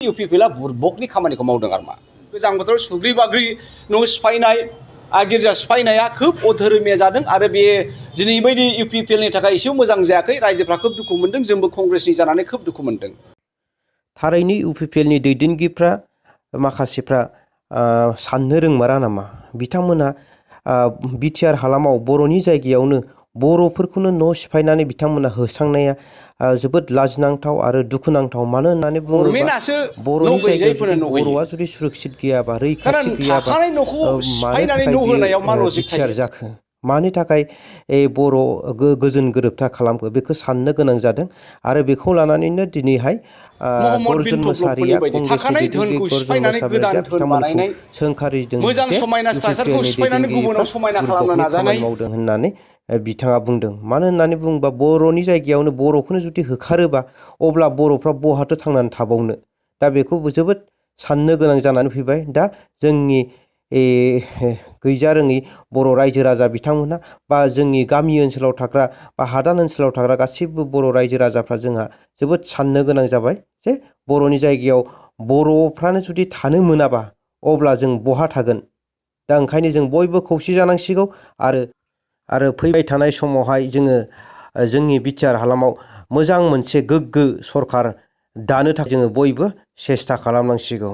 इउपिपिएलआ बुरबकनि खामानिखौ मावदों आरो मा गोजां बोथोराव सुग्रि बाग्रि न' सिफायनाय गिर्जा सिफायनाया खोब अधोरोमिया जादों आरो बे दिनै बायदि इउपिपिएलनि थाखाय एसेबो मोजां जायाखै रायजोफ्रा खोब दुखु मोनदों जोंबो कंग्रेसनि जानानै खोब दुखु मोनदों। थारैनो इउपिपिएलनि दैदेनगिरिफ्रा माखासेफ्रा साननो रोंमारा नामा बिथांमोना बिटिआर हालामाव बर'नि जायगायावनो बर'फोरखौनो न' सिफायनानै बिथांमोना होस्रांनाया जोबोद लाजिनांथाव आरो दुखुनांथाव मानो होननानै बुङोब्ला बर'नि जायगायाव जुदि बर'आ जुदि सुरक्षित गैयाबा रैखाथि गैयाबा मानो थाखाय बिटिआर जाखो मानि थाखाय बर' गोजोन गोरोबथा खालामखो बेखौ साननो गोनां जादों आरो बेखौ लानानैनो दिनैहाय गर्जन मोसाहारिया कंग्रेसनि दैदेनगिरि गर्जन मोसाहारिया बिथांमोनखौ सोंखारिदों जे इउपिपिएलनि दैदेनगिरिफ्रा बुरबकनि खामानि मावदों होननानै बिथाङा बुंदों। मानो होननानै बुङोबा बर'नि जायगायावनो बर'खौनो जुदि होखारोबा अब्ला बर'फ्रा बहाथो थांनानै थाबावनो दा बेखौ जोबोद साननो गोनां जानानै फैबाय। दा जोंनि गैजारोङै बर' रायजो राजा बिथांमोनहा बा जोंनि गामि ओनसोलाव थाग्रा बा हादान ओनसोलाव थाग्रा गासिबो बर' रायजो राजाफ्रा जोंहा जोबोद साननो गोनां जाबाय जे बर'नि जायगायाव बर'फ्रानो जुदि थानो मोनाबा अब्ला जों बहा थागोन। दा ओंखायनो जों बयबो खौसे जानांसिगौ आरो फैबाय थानाय समावहाय जोङो जोंनि बिटिआर हालामाव मोजां मोनसे गोग्गो सरखार दानो थाखाय जोङो बयबो सेस्था खालामनांसिगौ।